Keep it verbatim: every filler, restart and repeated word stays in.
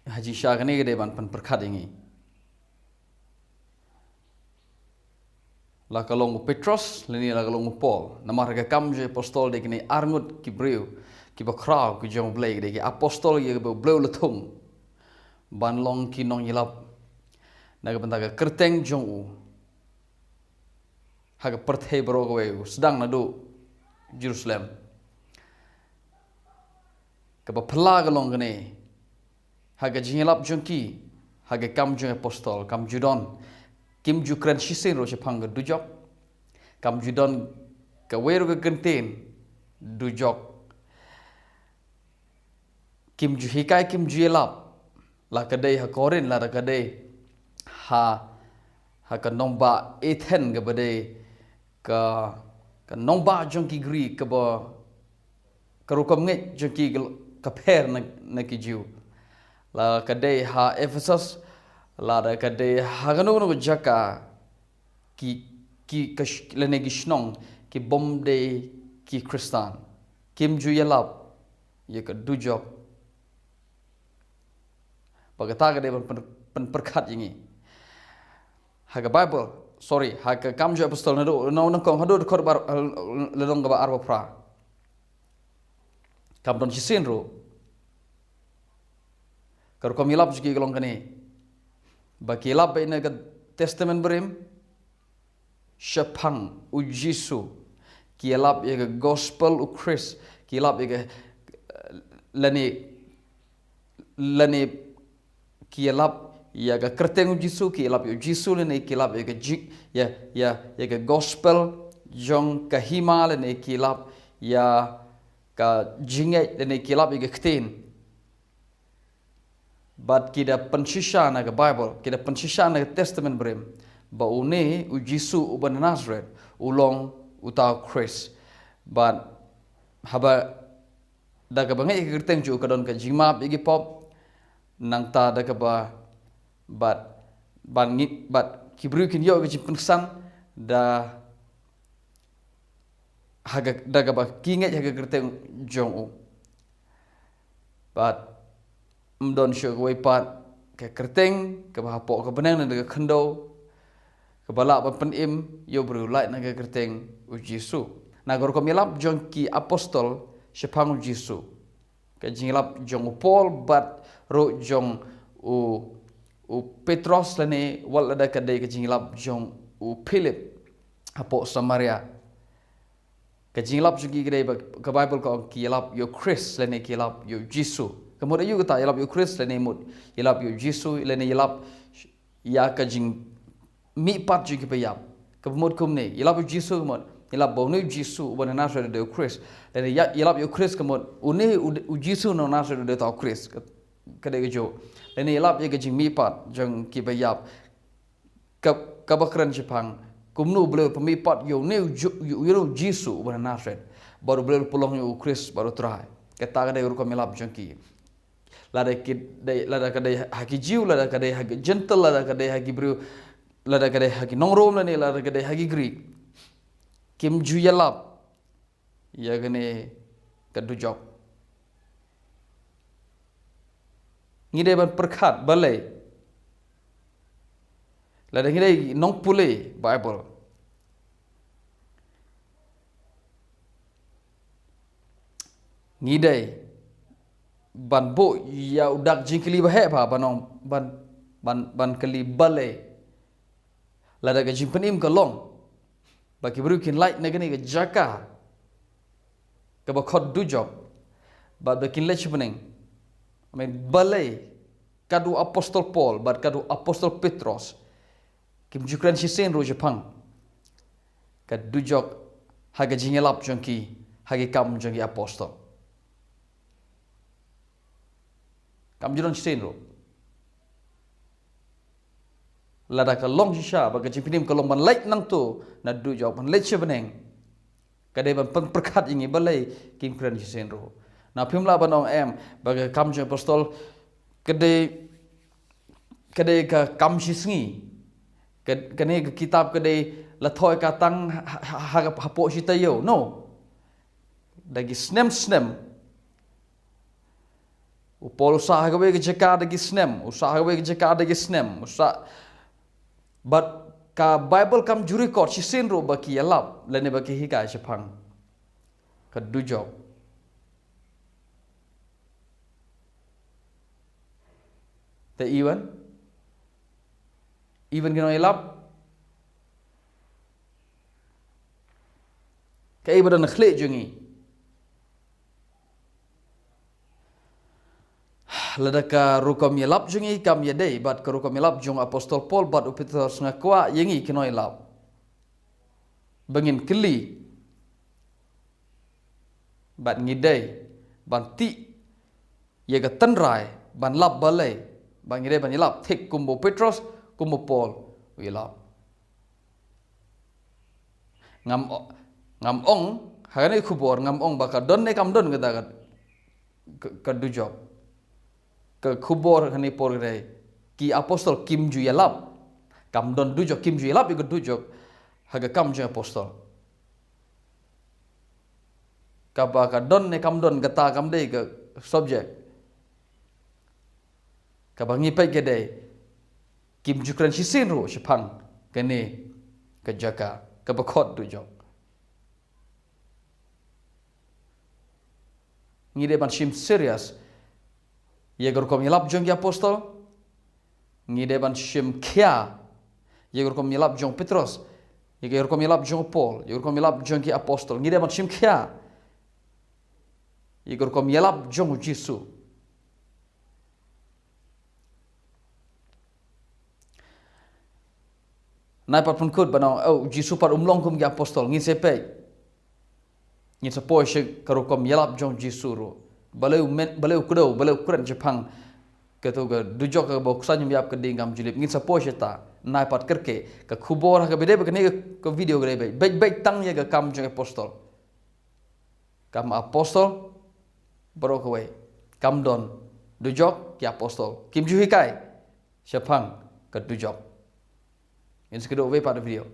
Ha jingshisha kane ka dei ban pynpyrkhat ïa ngi. La ka long u Petros, lane la ka long u Paul. Namar ha ka Kam jong ki Apostol dei kine arngut ki briew, kiba khraw ki jong U Blei, ki dei ki apostol ïa kiba U Blei u la thung ban long ki nongïalap na ka bynta ka kyrteng jong u ha ka pyrthei baroh kawei, u sdang naduh Jerusalem. Kaba phylla ka long kane, ha ka jingïalap jong ki ha ka Kam jong ki Apostol, kam ju don, kim ju kren shisien ruh shaphang ka dujok. Kam ju don kawei ruh ka kyntien dujok. Kim ju hikai, kim ju ïalap, la ka dei ha Korinth, lada ka dei ha, ha ka nongbah Athens, kaba dei ka, ka nongbah jong ki Greek, kaba ka rukom ngeit jong ki ka, ka pher na, na ki Jiw. La ka dei ha Ephesus, lada ka dei ha kano kano ka jaka, ki, ki ka sh-, lane ki shnong, ki bym dei ki Khristan, kim ju ïalap ïa ka dujok. Ba kata ka dei ban pyn-, pynpyrkhat ïa ngi. Ha ka Bible, sorry, ha ka Kam jong ki Apostol naduh, na, nyngkong haduh dkhot ba ar-, lynnong kaba arphew phra. Kam don shisien ruh ka rukom ïalap jong ki ka long kane, ba ki ïalap beit na ka Testament Barim shaphang U Jisu, ki ïalap ïa ka gospel U Khrist, ki ïalap ïa ka, lane, lane ki ïalap ïa ka kyrteng U Jisu, ki ïalap ïa U Jisu, lane ki ïalap ïa ka ji-, ïa, ïa, ïa ka gospel jong ka hima, lane ki ïalap ïa ka jingngeit, lane ki ïalap ïa ka ktien. Bad ki da pynshisha na ka Bible, ki da pynshisha na ka Testament Barim, ba une U Jisu uba na Nazareth u long uta U Khrist. Bad haba da kaba ngeit ïa ka kyrteng jong u ka don ka jingmap ïa ki pop, nangta da kaba, bad, ban ngi, bad ki briew kin ïoh ïa ka jingpynksan da ha ka, da kaba ki ngeit ha ka kyrteng jong u. Bad ym don shuh kawei pat ka kyrteng kaba hapoh ka bneng ne ka khyndew kaba lah ban pynim ïa u briew lait na ka kyrteng U Jisu. Na ka rukom ïalap jong ki apostol shaphang U Jisu, ka jingïalap jong u Paul bad ruh jong u, u Petros, lane wat lada ka dei ka jingïalap jong u Philip hapoh Samaria. Ka jingïalap jong ki ka dei ba ka Bible ka ong ki ïalap ïa U Khrist lane ki ïalap ïa U Jisu. Ka mut aïu kata, ïalap ïa U Khrist lane mut ïalap ïa U Jisu, lane ïalap ïa ka jingmihpat jong kiba ïap? Ka mut kumne, ïalap ïa U Jisu ka mut ïalap ba une U Jisu uba na Nazareth u dei U Khrist. Lane ïa, ïalap ïa U Khrist ka mut une U, U Jisu na Nazareth u dei uta U Khrist. Ka, ka dei kajuh. Lane ïalap ïa ka jingmihpat jong kiba ïap. Ka, kaba kren shaphang kumno U Blei u pynmihpat ïa une U Ju-, ïa une U Jisu uba na Nazareth, bad U Blei u pynlong ïa u U Khrist bad U Trai. Kata ka dei ka rukom ïalap jong ki. Lada ki dei, lada ka dei ha ki Jiw, lada ka dei ha ki Jentil, lada ka dei ha ki briew, lada ka dei ha ki nong Rom, lane lada ka dei ha ki Grik, kim ju ïalap ïa kane ka dujok. Ngi dei ban pyrkhat balei, lada ngi dei nongpule Bible, ngi dei ban buh ïa u dak jingkylli ba heh ba, ban ong, ban, ban, ban kylli balei. Lada ka jingpynim ka long ba ki briew kin lait na kane ka jaka kaba khot dujok, bad ba kin leit sha bneng, I mean, balei katto u apostol Paul bad katto u apostol Petros kim ju kren shisien ruh shaphang ka dujok ha ka jingïalap jong ki ha ki Kam jong ki Apostol? Kam ju don shisien ruh. Lada ka long shisha ba ka jingpynim ka long ban leit nangto na dujok, ban leit sha bneng, ka dei ban pynpyrkhat ïa ngi balei kim kren shisien ruh. Na phim lah ban ong em ba ka Kam jong ki Apostol ka dei, ka dei ka kam shisngi, ka, kane ka kitab ka dei la thoh ka tang ha, ha, ha, hapoh shi taïew. No. Da ki snem snem U Paul u sah ha kawei ka jaka da ki snem, u sah ha kawei ka jaka da ki snem, u sah. Bad ka Bible kam ju record shisien ruh ba ki ïalap, lane ba ki hikai shaphang ka dujok. Te even, even ki nongïalap, kaei ba don ha khlieh jong ngi. Lada ka rukom ïalap jong ngi kam ïadei bad ka rukom ïalap jong u Apostol Paul bad u Petros, nga kwah ïa ngi ki nongïalap ba ngin kylli bad ngi dei ban tih ïa ka tynrai ban lap balei ba ngi dei ban ïalap thik kumba u Petros, kumba u Paul u ïalap. Ngam o-, ngam ong, ha kane ka khubor ngam ong ba ka don ne kam don kata ka, ka, ka dujok. Ka khubor ha kane por ka dei, ki apostol kim ju ïalap. Kam don dujok, kim ju ïalap ïa ka dujok ha ka Kam jong Apostol. Kaba ka don ne kam don kata kam dei ka subject. Kaba ngi peit ka dei, kim ju kren shisien ruh shaphang kane ka jaka kaba khot dujok. Ngi dei ban shim serious ïa ka rukom ïalap jong ki apostol. Ngi dei ban shim khia ïa ka rukom ïalap jong Petros, ïa ka rukom ïalap jong Paul, ïa ka rukom ïalap jong ki apostol. Ngi dei ban shim khia ïa ka rukom ïalap jong u Jisu. Nai pat pynkut ba nang, oh, u Jisu pat um long kum ki apostol, ngin sa peit. Ngin sa poi sha ka rukom ïalap jong u Jisu ruh. Balei u men, balei u kdew, balei u kren shaphang kato ka dujok kaba u ksan ïap ka ding kam ju lip. Ngin sa poi shata. Nai pat kyrkieh ka khubor ha kaba ïadei bad kane ka, ka video ka dei beit, beit, beit tang ïa ka Kam jong Apostol. Kam apostol baroh kawei kam don dujok, ki apostol kim ju hikai shaphang ka dujok. Ngin sa kdew wei pat video.